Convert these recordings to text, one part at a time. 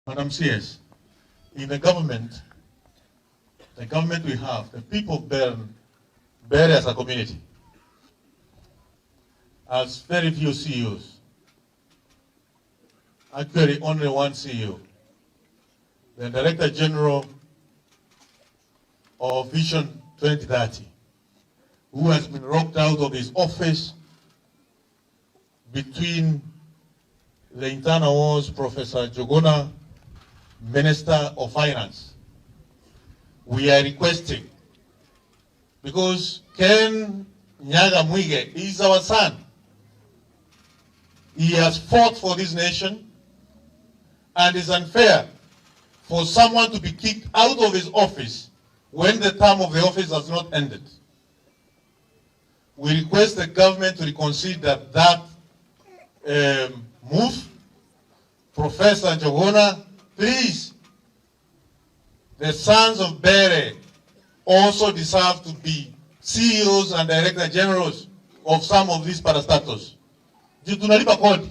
Madam CS, in the government we have, the people of Mbeere as a community, has very few CEOs. Actually, only one CEO. The Director General of Vision 2030, who has been rocked out of his office between the internal wars, Professor Njuguna, Minister of Finance. We are requesting, because Ken Nyaga Mwige is our son. He has fought for this nation, and it's unfair for someone to be kicked out of his office when the term of the office has not ended. We request the government to reconsider that move. Professor Njuguna, please, the sons of Mbeere also deserve to be CEOs and director generals of some of these parastatals. Juu tunalipa kodi.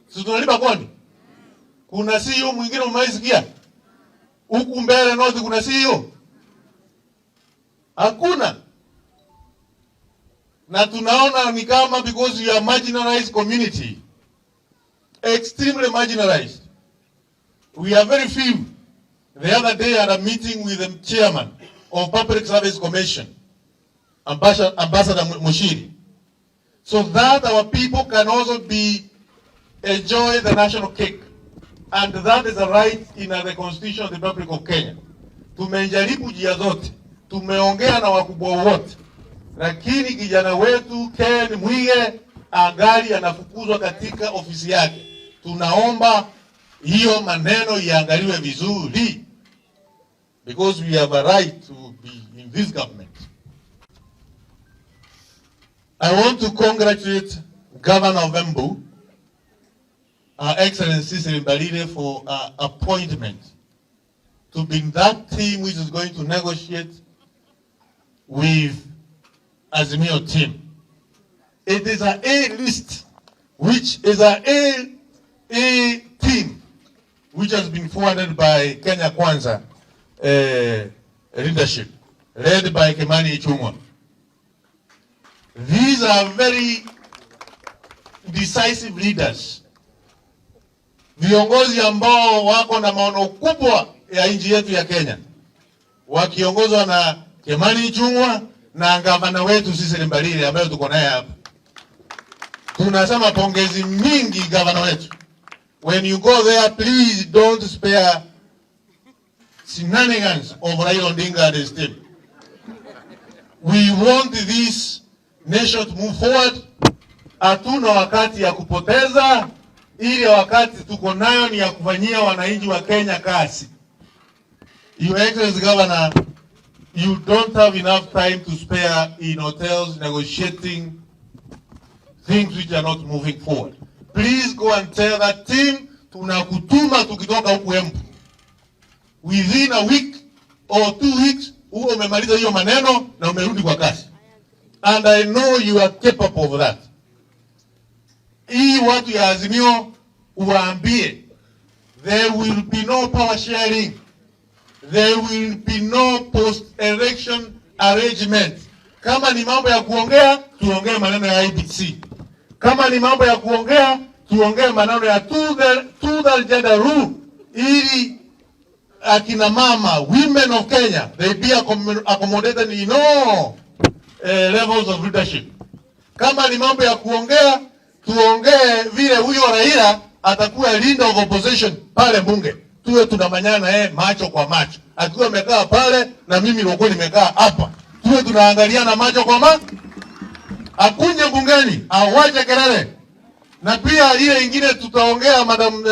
Si tunalipa kodi? Kuna CEO mwingine umeisikia? Huku Mbeere North kuna CEO? Hakuna. Na tunaona ni kama because you are marginalized community, extremely marginalized. We are very few. The other day I had a meeting with the chairman of Public Service Commission, Ambassador Mushiri, so that our people can also be enjoy the national cake. And that is a right in the Constitution of the Republic of Kenya. Tumejaribu njia zote, tumeongea na wakubwa wote, lakini kijana wetu Ken Mwige angali anafukuzwa katika ofisi yake. Tunaomba hiyo maneno iangaliwe vizuri, because we have a right to be in this government. I want to congratulate Governor of Embu, Her Excellency Cecily Mbarire, for her appointment to be in that team which is going to negotiate with Azimio team. It is a A list, which is a team which has been forwarded by Kenya Kwanza leadership, led by Kimani Ichung'wah. These are very decisive leaders, viongozi ambao wako na maono kubwa ya nchi yetu ya Kenya, wakiongozwa na Kimani Ichung'wah na gavana wetu Cecily Mbarire ambaye tuko naye hapa. Tunasema pongezi mingi gavana wetu. When you go there, please don't spare shenanigans of Raila Odinga and his team. We want this nation to move forward. Hatuna wakati ya kupoteza, ile wakati tuko nayo ni ya kufanyia wananchi wa Kenya kazi. Your Excellency Governor, you don't have enough time to spare in hotels negotiating things which are not moving forward. Please go and tell that team tunakutuma tukitoka huku Embu. Within a week or 2 weeks huo umemaliza hiyo maneno na umerudi kwa kazi. And I know you are capable of that. Hii watu ya Azimio uwaambie there will be no power sharing. There will be no post-election arrangement. Kama ni mambo ya kuongea, tuongee maneno ya IEBC. Kama ni mambo ya kuongea, tuongee maneno ya two gender rule, ili akina mama, women of Kenya, they be accommodated in all levels of leadership. Kama ni mambo ya kuongea, tuongee vile huyo Raila atakuwa leader of opposition pale bunge, tuwe tunamanyana na yeye macho kwa macho, akiwa amekaa pale na mimi nilikuwa nimekaa hapa, tuwe tunaangaliana macho kwa macho, akuje bungeni awache kelele. Na pia ile ingine tutaongea, Madam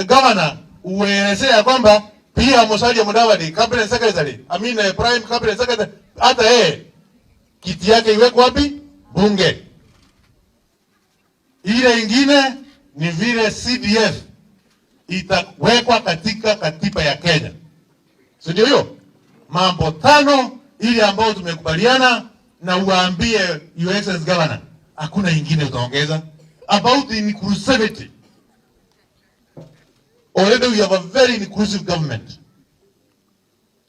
Governor, uelezea kwamba pia Musalia Mudavadi, cabinet secretary, I mean, prime cabinet secretary, hata yeye kiti yake iwekwe wapi? Bunge. Ile ingine ni vile CDF itawekwa katika katiba ya Kenya, si ndio? Hiyo mambo tano ile ambayo tumekubaliana, na uwaambie Your Excellency Governor, hakuna ingine utaongeza about inclusivity. Already we have a very inclusive government.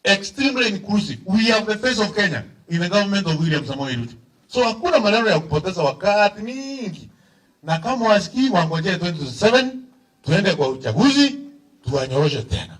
Extremely inclusive. We have the face of Kenya in the government of William Samoei Ruto. So hakuna maneno ya kupoteza wakati mingi, na kama wasikii wangojee 2027 tuende kwa uchaguzi tuwanyoroshe tena.